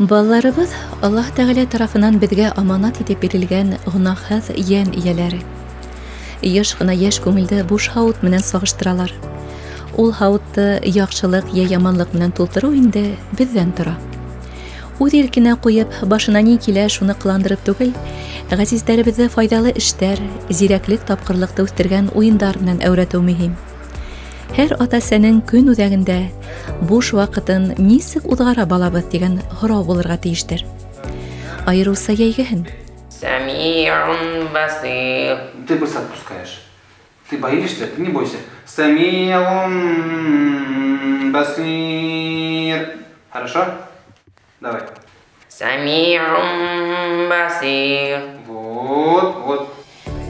Балаларыбыҙ Аллаһ Тәғәлә тарафынан беҙгә аманат итеп бирелгән гонаһһыҙ йән эйәләре. Йыш ҡына йәш күңелде буш һауыт менән сағыштыралар. Ул һауытты яҡшылыҡ йә яманлыҡ менән тултырыу инде беҙҙән тора. Үҙ иркенә ҡуйып, башына ни килә шуны ҡыландырып түгел, ғәзиздәребеҙҙе файҙалы эштәр, зирәклек, тапҡырлыҡты үҫтергән уйындар менән әүрәтеү мөһим. Һәр ата-әсәнең көн үҙәгендә буш ваҡытын нисек уҙғара балабыҙ тигән һорау булырға тейештер. Айырыуса йәйгеһен. Сәмиғун басир. Ты быстро отпускаешь. Ты боишься? Ты не бойся. Сәмиғун басир. Хорошо? Давай. Сәмиғун басир. Вот, вот.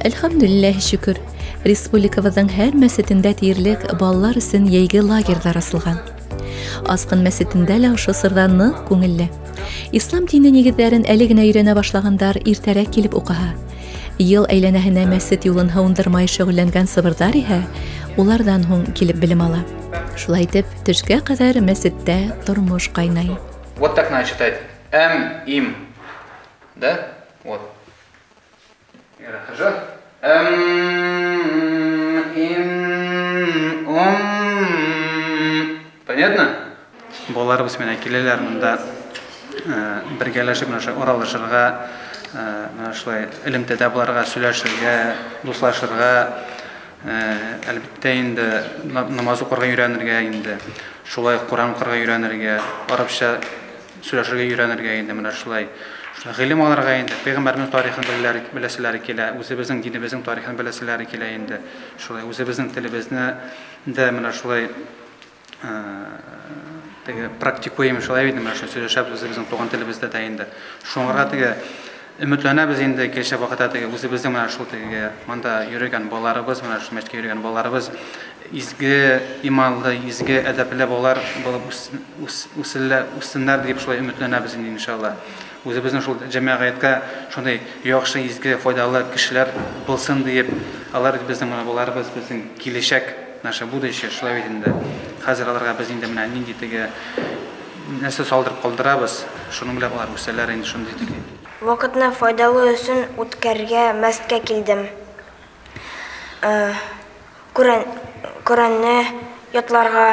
Әлхәмдүлилләһи шөкөр. Республикабыҙҙың һәр мәсетендә тиерлек балалар өсөн йәйге лагерҙар асылған. Асҡын мәсетендә лә ошо осорҙа ныҡ күңелле. Ислам дине нигеҙҙәрен әле генә өйрәнә башлағандар иртәрәк килеп уҡыһа, йыл әйләнәһенә мәсет юлын һыуындырмай шөғөлләнгән сыбырҙар иһә уларҙан һуң килеп белем ала. Шулай итеп, төшкә ҡәҙәр мәсеттә тормош ҡайнай. Вот так надо читать. М, им. Да? Вот. Хорошо? М, им, ум. Понятно? Балаларыбыҙ менән киләләр мында, бергәләшеп менә шулай аралашырға, менә шулай элемтәдә булырға, сөйләшергә, дуҫлашырға, әлбиттә инде намаз уҡырға өйрәнергә инде, шулай Ҡөрьән уҡырға өйрәнергә, арабса сөйләшергә өйрәнергә инде, менә шулай ғилем алырға инде, пәйғәмбәребеҙ тарихын беләселәре килә, үҙебеҙҙең динебеҙҙең тарихын беләселәре килә инде, шулай үҙебеҙҙең телебеҙҙе дә менә шулай, теге практикуем шулай бит, менә шулай сөйләшәбеҙ үҙебеҙҙең туған телебеҙҙә дә инде. Шуңа теге өмөтләнәбеҙ инде киләсәк ваҡытта теге үҙебеҙҙең менә шул теге монда йөрөгән балаларыбыҙ, менә шул мәчеткә йөрөгән балаларыбыҙ изге иманлы, изге әҙәпле балалар булып үҫһеннәр дип шулай өмөтләнәбеҙ инде иншалла. Үҙебеҙҙең шул жәмәғәткә шундай яҡшы, изге, файҙалы кешеләр булсын дип, алар беҙҙең менә балаларыбыҙ, беҙҙең киләсәк, наше будущее шулай бит инде. Хәҙер аларға беҙ инде менә ниндәй теге нәрсә салдырып ҡалдырабыҙ, шуның белән алар үҫәләр инде шундай теге. Ваҡытны файҙалы өсөн үткәрергә мәсеткә килдем. Ҡөрьәнне ятларға,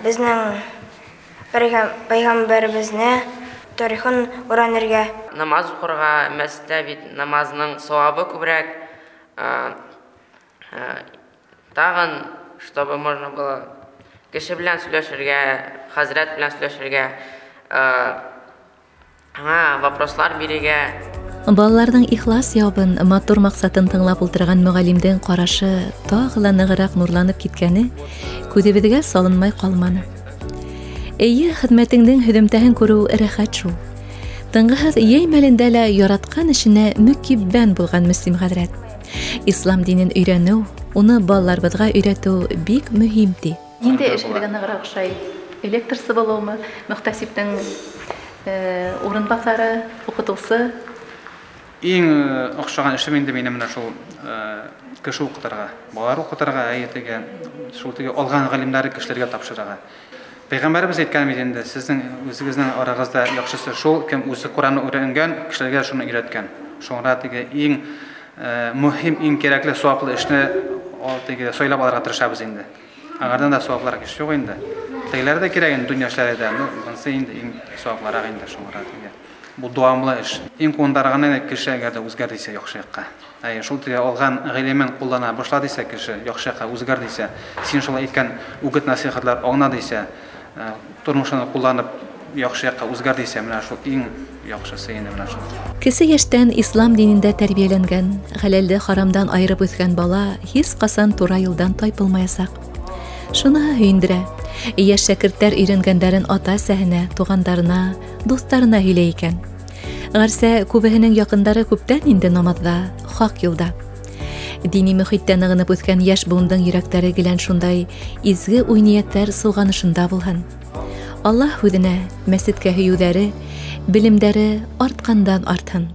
беҙҙең пәйғәмбәребеҙҙе тарихын өйрәнергә. Намаз уҡырға мәсеттә бит намазның сауабы күберәк. Тағын, чтобы можно было кеше белән сөйләшергә, хәзрәт белән сөйләшергә, аңа вопрослар бирергә. Балаларҙың ихлас яуабын, матур маҡсатын тыңлап ултырған мөғәллимдең ҡарашы тағы ла нығыраҡ нурланып киткәне күҙебеҙгә салынмай ҡалманы. Эйе, хеҙмәтеңдең һөҙөмтәһен күреү рәхәт шул. Тынғыһыҙ йәй мәлендә лә яратҡан эшенә мөкиббән булған Мөслим хәҙрәт. Ислам динен өйрәнеү, уны балаларыбыҙға өйрәтеү бик мөһим ти. Ниндәй эш һеҙгә нығыраҡ оҡшай? Электрсы булыумы, мөхтәсибтең урынбаҫары, уҡытыусы? Иң оҡшаған эшем инде минең менә шул, кеше уҡытырға, балалар уҡытырға, әйе, теге, шул теге алған ғилемдәре кешеләргә тапшырырға. Пәйғәмбәребеҙ әйткән бит инде, һеҙҙең үҙегеҙҙең арағыҙҙа яҡшыһы шул, кем үҙе Ҡөрьәнне өйрәнгән, кешеләргә шуны өйрәткән. Шуңа теге иң мөһим, иң кәрәкле, сауаплы эшне теге сайлап алырға тырышабыҙ инде. Аңардан да сауаплыраҡ эш юҡ инде. Тегеләр ҙә кәрәк инде, донъя эшләре ҙә, ну, бынысы инде иң сауаплыраҡ инде шуңа теге. Бу дауамлы эш. Иң ҡыуандарғаны инде кеше әгәр ҙә үҙгәр тиһә яҡшы яҡҡа. Әйе, шул теге алған ғилемен ҡуллана башла тиһә кеше, яҡшы яҡҡа үҙгәр тиһә, син шулай әйткән үгет-насихатлар аңла тиһә, тормошоно ҡулланып яҡшы яҡҡа үҙгәр тиһә, менә шул иң яҡшыһы инде менә шул. Кесе йәштән ислам динендә тәрбиәләнгән, хәләлде харамдан айырып үҫкән бала һис ҡасан тура юлдан тайпылмаясаҡ. Шуныһы һөйөндөрә. Йәш шәкерттәр өйрәнгәндәрен ата-әсәһенә, туғандарына, дуҫтарына һөйләй икән. Ғәрсә күбеһенең яҡындары күптән инде намаҙҙа, хаҡ юлда. Дини мөхиттә нығынып үҫкән йәш быуындың йөрәктәре гелән шундай изге уй-ниәттәр солғанышында булһын. Аллаһ һүҙенә, мәсеткә һөйөүҙәре, белемдәре артҡандан артһын.